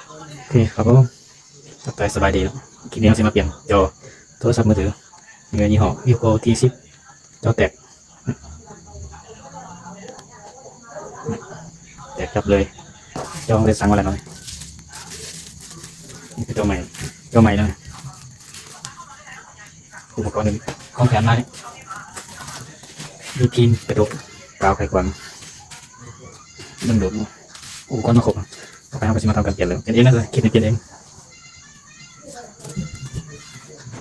ໂອເຄຄັບຜົມ ທັກທາຍສະບາຍດີເນາະ. ຄລິບນີ້ເຮົາຊິມາປ່ຽນຈໍໂທລະສັບມືຖື ເປັນຍີ່ຫໍ້ ວິໂກ້ ທີສິບ ຈໍແຕກ ແຕກຈັບເລີຍ. ຈໍເຮົາໄດ້ສັ່ງມາແລ້ວເນາະ. ນີ້ຄືຈໍໃໝ່ ຈໍໃໝ່ເນາະ. ອຸປະກອນຂອງແຖມມານີ້ ມີພິມ ກະຈົກ ກາວ ໄຂຄວາງ ດຶງດູດ ອຸປະກອນມາຄົບ. ຕໍ່ໄປເຮົາກະຊິມາທຳການປ່ຽນເລີຍ. ປ່ຽນເອງນະ ຄລິບນີ້ປ່ຽນເອງ.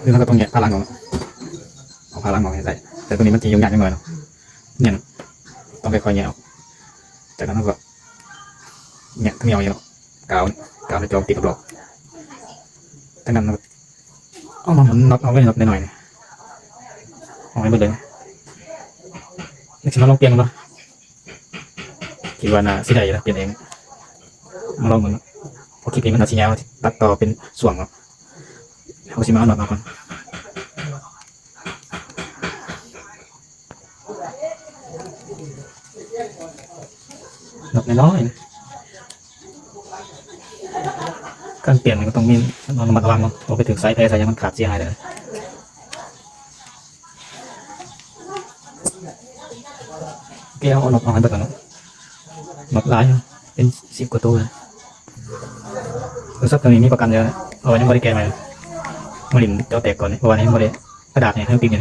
ຄືເຮົາກະຕ້ອງແຍກພາຫຼັງອອກ ເອົາພາຫຼັງອອກໃຫ້ໄດ້ ແຕ່ໂຕນີ້ມັນຈະຫຍຸ້ງຍາກຈັກໜ້ອຍເນາະ. ແໜ້ນ ຕ້ອງຄ່ອຍໆແຍກອອກ. ຈາກນັ້ນເຮົາກະ ແຍກທັງແນວນີ້ເນາະ ກາວນີ້ ກາວໃນຈໍຕິດກັບລອກ. ຈາກນັ້ນເຮົາກະເອົາມາໝູນນັອດອອກເລີຍ ນັອດນ້ອຍໆນີ້ ອອກໃຫ້ເບິດເລີຍ. ນີ້ຊິມາລອງປ່ຽນເບິ່ງເນາະ. ຄິດວ່າໜ້າຊິໄດ້ຢູ່ນະ ປ່ຽນເອງ. ມາລອງເບິ່ງເນາະ ເພາະຄລິບນີ້ມັນອາດຊິຍາວ ຕັດຕໍ່ເປັນຊ່ວງເນາະ. ເຮົາກະຊິມາເອົານັອດອອກກ່ອນ. ນັອດນ້ອຍໆ ການປ່ຽນນີ້ກະຕ້ອງມີ ລະມັດລະວັງເນາະ ບໍ່ໄປຖືກສາຍແພສາຍຫຍັງມັນຂາດເສຍຫາຍໄດ້. ໂອເຄ ເຮົາເອົານັອດອອກໃຫ້ເບິດກ່ອນເນາະ. ນັອດຫຼາຍ ເປັນສິບກວ່າໂຕເລີຍ. ໂທລະສັບໂຕນີ້ມີປະກັນຢູ່ ເພາະວ່າຍັງບໍ່ໄດ້ແກະໃໝ່. ມາຫຼິ້ນຈໍແຕກກ່ອນນີ້ ເພາະວ່າຍັງບໍ່ໄດ້ ກະດາດນີ້ຍັງຕິດຢູ່.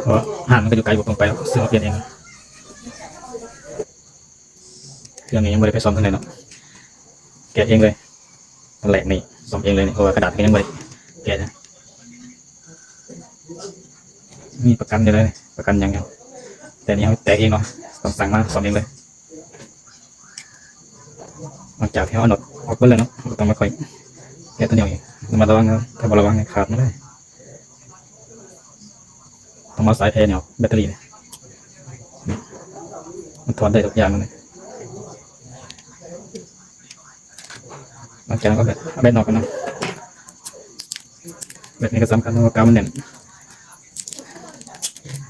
ເພາະວ່າຮ້ານມັນກະຢູ່ໄກ ບໍ່ຕ້ອງໄປ ຊື້ມາປ່ຽນເອງ. ເຄື່ອງນີ້ຍັງບໍ່ໄດ້ໄປສ້ອມທາງໃດເນາະ ແກະເອງເລີຍ. ຕອນແລກນີ້ສ້ອມເອງເລີຍນີ້ ເພາະວ່າກະດາດກະຍັງບໍ່ໄດ້ແກະນະ. ມີປະກັນຢູ່ເລີຍ ປະກັນຫຍັງຢູ່ ແຕ່ນີ້ເຮົາແຕກເອງເນາະ ຕ້ອງສັ່ງມາສ້ອມເອງເລີຍ. ຫຼັງຈາກທີ່ເຮົາເອົານັອດອອກເບິດແລ້ວເນາະ ເຮົາກະຕ້ອງມາຄ່ອຍແກະໂຕນີ້ອີກ. ລະມັດລະວັງເນາະ ຖ້າບໍ່ລະວັງຂາດໝົດເລີຍ. ຕ້ອງເອົາສາຍແພນີ້ອອກ ແບັດເຕີຣີນີ້ ມັນຖອດໄດ້ທຸກຢ່າງເລີຍ. ຫຼັງຈາກນັ້ນກະເອົາແບັດອອກກ່ອນເນາະ. ແບັດນີ້ກະສຳຄັນ ເພາະວ່າກາວມັນແໜ້ນ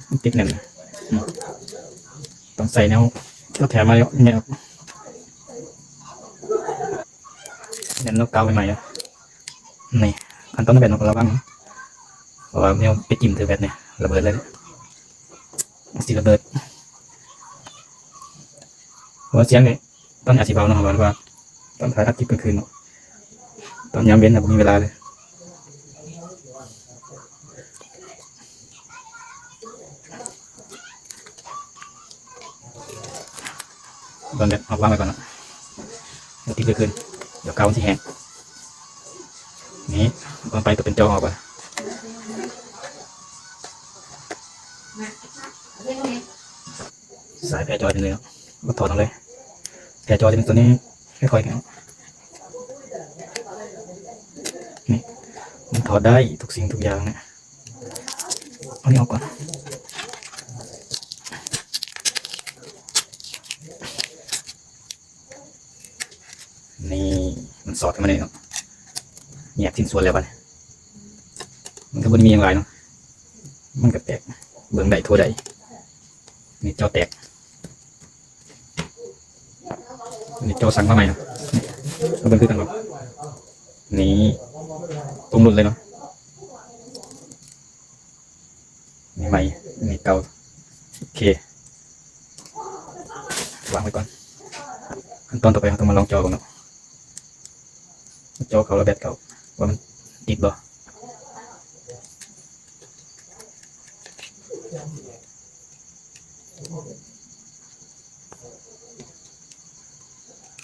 ມັນຕິດແໜ້ນ. ອືມ ຕ້ອງໃຊ້ແນວທີ່ເຮົາແຖມມາແລ້ວ ແຍກອອກ. ແໜ້ນເນາະ ກາວໃໝ່ໆ ນີ້. ຂັ້ນຕອນແບັດເນາະ ລະວັງ ເພາະວ່າແນວໄປຈິ້ມຖືແບັດນີ້ ລະເບີດເລີຍ ມັນຊິລະເບີດ. ເພາະວ່າສຽງນີ້ ຕອນນີ້ອາດຊິເບົາເນາະ ເພາະວ່າຕອນຖ່າຍອັດຄລິບກາງຄືນເນາະ ຕອນຍາມເວັນນະ ບໍ່ມີເວລາເລີຍ. ຕອນແບັດເຮົາວາງໄວ້ກ່ອນເນາະ ແລ້ວຕິດໄວ້ຄືນ ດຽວກາວມັນຊິແຫ້ງ. ນີ້ ຕໍ່ໄປໂຕເປັນຈໍອອກກ່ອນ. ສາຍແພຈໍເປັນເລີຍເນາະ ກະຖອດອອກເລີຍ. ແພຈໍຈະເປັນໂຕນີ້ ຄ່ອຍໆ ນີ້ ມັນຖອດໄດ້ທຸກສິ່ງທຸກຢ່າງນະ. ເອົານີ້ອອກກ່ອນ. ນີ້ ມັນສອດເຂົ້າມານີ້ເນາະ ແຍກຊິ້ນສ່ວນແລ້ວບາດນີ້ ມັນກະບໍ່ໄດ້ມີຫຍັງຫຼາຍເນາະ ມັນກະແຕກ ເບິ່ງໄດ້ທົ່ວໄດ້. ນີ້ຈໍແຕກ ນີ້ຈໍສັ່ງມາໃໝ່ເນາະ ເບິ່ງຄືກັນບໍ່. ນີ້ ຕົງລຸ້ນເລີຍເນາະ. ນີ້ໃໝ່ ນີ້ເກົ່າ. ໂອເຄ ວາງໄວ້ກ່ອນ. ຂັ້ນຕອນຕໍ່ໄປເຮົາຕ້ອງມາລອງຈໍເບິ່ງເນາະ ຈໍເຂົ້າລະແບັດເຂົ້າ ວ່າມັນຕິດບໍ່.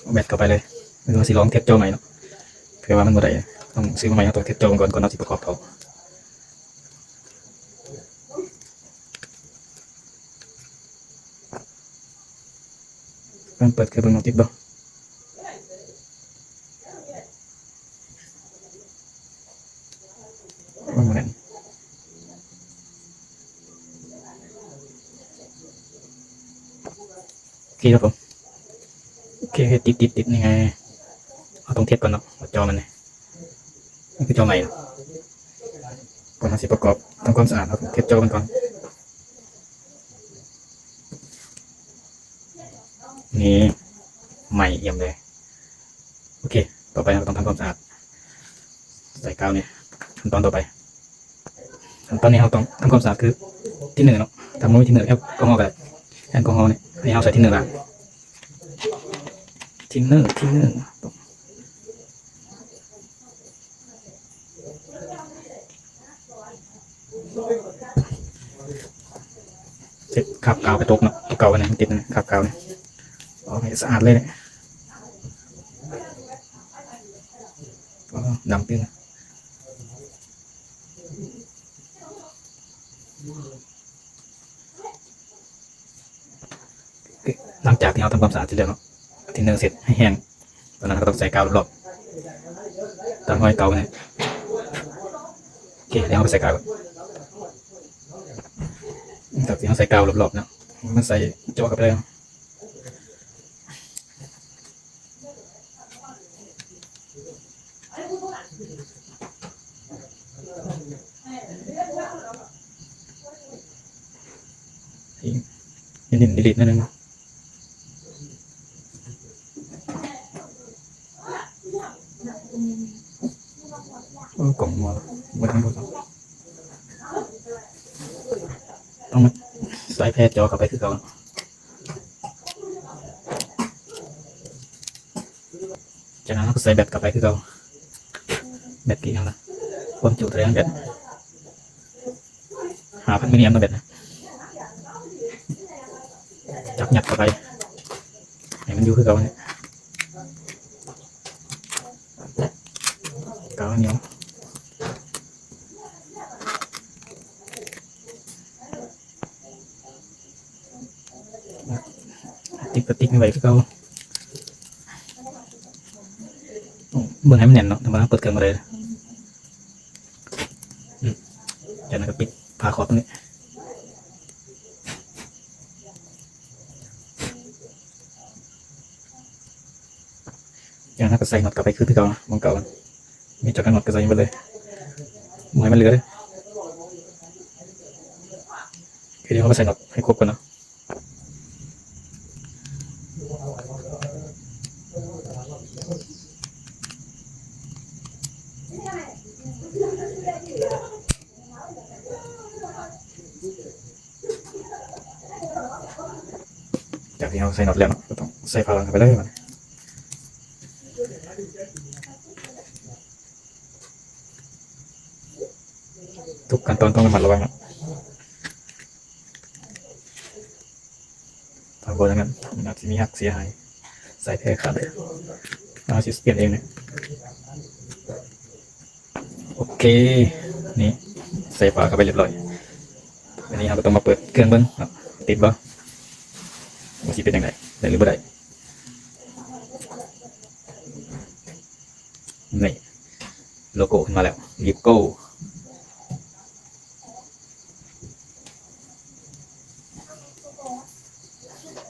ເອົາແບັດເຂົ້າໄປເລີຍ ຫຼືວ່າຊິລອງທຽບຈໍໃໝ່ເນາະ ເພື່ອວ່າມັນບໍ່ໄດ້ ຕ້ອງຊື້ມາໃໝ່ ເຮົາຕ້ອງທຽບຈໍມັນກ່ອນ ກ່ອນເຮົາຊິປະກອບເຂົ້າ. ເບິ່ງ ເປີດເຄື່ອງເບິ່ງເນາະ ຕິດບໍ່. ໂອເຄຄັບຜົມ ໂອເຄ ຕິດ ຕິດ ຕິດ ນີ້ໄງ ເຮົາຕ້ອງທຽບກ່ອນເນາະ ຈໍມັນນີ້ ນີ້ຄືຈໍໃໝ່ ກ່ອນເຮົາຊິປະກອບ ທຳຄວາມສະອາດ ເຮົາຕ້ອງທຽບຈໍມັນກ່ອນ. ນີ້ ໃໝ່ ຢ້ຽມເລີຍ. ໂອເຄ ຕໍ່ໄປເຮົາກໍຕ້ອງທຳຄວາມສະອາດ ໃສ່ກາວນີ້. ຂັ້ນຕອນຕໍ່ໄປ ຂັ້ນຕອນນີ້ເຮົາຕ້ອງທຳຄວາມສະອາດຄືທິນເນີເນາະ. ຖ້າບໍ່ມີທິນເນີ ແອລກໍຮໍກໍໄດ້ ແອລກໍຮໍນີ້ ໃຫ້ເຮົາໃສ່ທິນເນີລ້າງ ທິນເນີ ທິນເນີ. ເຊັດຄາບກາວໄປຕົກເນາະ ຕົວເກົ່າອັນນັ້ນມັນຕິດນັ້ນ ຄາບກາວນີ້ ອອກໃຫ້ສະອາດເລີຍ. ອໍ ດຳຕຶ້ງ. ຫຼັງຈາກທີ່ເຮົາທຳຄວາມສະອາດເສັດແລ້ວເນາະ ທິນເນີເຊັດໃຫ້ແຫ້ງ ຕອນນັ້ນເຮົາກໍຕ້ອງໃສ່ກາວລອບໆ ຕາມຮອຍເກົ່ານີ້. ໂອເຄ ດຽວເຮົາໄປໃສ່ກາວກ່ອນ. ຫຼັງຈາກທີ່ເຮົາໃສ່ກາວລອບໆແລ້ວ ມາໃສ່ຈໍ້ເຂົ້າໄປເລີຍ. ຫຼິ້ນໆ ດີລີດໜ້ອຍໜຶ່ງ. ໂອ້ ກ້ອງມົວ ບໍ່ທັນຮູ້ ຕ້ອງມາໃສ່ແຜ່ຈໍ້ເຂົ້າໄປຄືເກົ່າ. ຈາກນັ້ນເຮົາກໍໃສ່ແບັດເຂົ້າໄປຄືເກົ່າ. ແບັດກີ້ເຮົານະ ຄວາມຈຸເທົ່າໃດແບັດ ຫ້າພັນມິນລິແອັມເນາະແບັດນະ. ຈັບຍັດເຂົ້າໄປ ໃຫ້ມັນຢູ່ຄືເກົ່ານີ້ ກາວໜຽວ. ຕິດກໍຕິດໄວ້ຄືເກົ່າ ເບິ່ງໃຫ້ມັນແໜ້ນເນາະ ທຳມະດາເປີດເຄື່ອງບໍ່ໄດ້. ອືມ ຈາກນັ້ນກໍປິດຝາຂອບນີ້. ຈາກນັ້ນກໍໃສ່ນັອດເຂົ້າໄປຄືເກົ່າ ໝ່ອງເກົ່າ ມີຈັກນັອດກໍໃສ່ເບິດເລີຍ ບໍ່ໃຫ້ມັນເຫຼືອເດ້. ຄືດຽວເຮົາມາໃສ່ນັອດໃຫ້ຄົບກ່ອນເນາະ. ຈາກທີ່ເຮົາໃສ່ນັອດແລ້ວເນາະ ກໍຕ້ອງໃສ່ຝາຫຼັງເຂົ້າໄປເລີຍບາດນີ້. ທຸກຂັ້ນຕອນຕ້ອງລະມັດລະວັງເນາະ. ຖ້າບໍ່ຢ່າງນັ້ນມັນອາດຊິມີຫັກເສຍຫາຍ ສາຍແພຂາດເລີຍ. ເຮົາຊິປ່ຽນເອງເລີຍ. ໂອເຄ ນີ້ໃສ່ຝາເຂົ້າໄປຮຽບຮ້ອຍ. ບາດນີ້ເຮົາກໍຕ້ອງມາເປີດເຄື່ອງເບິ່ງເນາະ ຕິດບໍ່ ວ່າຊິເປັນຈັ່ງໃດ ໄດ້ຫຼືບໍ່ໄດ້. ນີ້ ໂລໂກ້ຂຶ້ນມາແລ້ວ Leaf Go.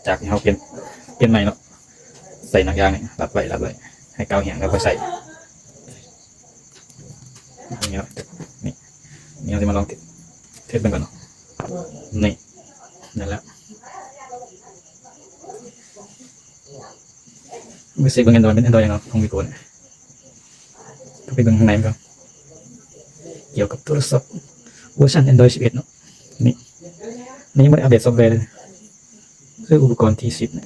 ຈາກທີ່ເຮົາປ່ຽນ ປ່ຽນໃໝ່ເນາະ ໃສ່ໜັງຢາງນີ້ ລັດໄວ້ ລັດໄວ້ ໃຫ້ກາວແຫ້ງແລ້ວຄ່ອຍໃສ່. ນີ້ເນາະ ນີ້ ນີ້ເຮົາຊິມາລອງເທສເບິ່ງກ່ອນເນາະ. ນີ້ ນັ້ນແຫຼະ. ໄປເຊັກເບິ່ງ Android ເປັນ Android ຫຍັງເນາະ ຂອງ Vivo ນີ້. ເຂົ້າໄປເບິ່ງຂ້າງໃນມັນກ່ອນ ກ່ຽວກັບໂທລະສັບ ເວີຊັນ Android ສິບເອັດເນາະ. ນີ້ ນີ້ຍັງບໍ່ໄດ້ອັບເດດຊອບແວເລີຍ ຄືອຸປະກອນທີສິບນີ້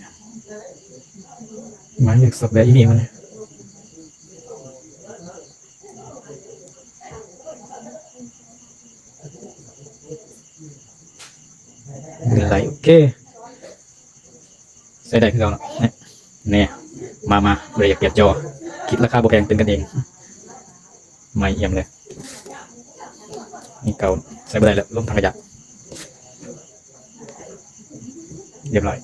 ໝາຍເລກຊອບແວອີເມວມັນນີ້. ເງິນໄຫຼ ໂອເຄ ໃຊ້ໄດ້ຄືເກົ່າເນາະ. ແນ່ ມາ ມາ ຜູ້ໃດຢາກປ່ຽນຈໍ ຄິດລາຄາບໍ່ແພງ ເປັນກັນເອງ ໃໝ່ອຽມເລີຍ. ນີ້ເກົ່າ ໃຊ້ບໍ່ໄດ້ແລ້ວ ລົງຖັງຂະຫຍະ ຮຽບຮ້ອຍ.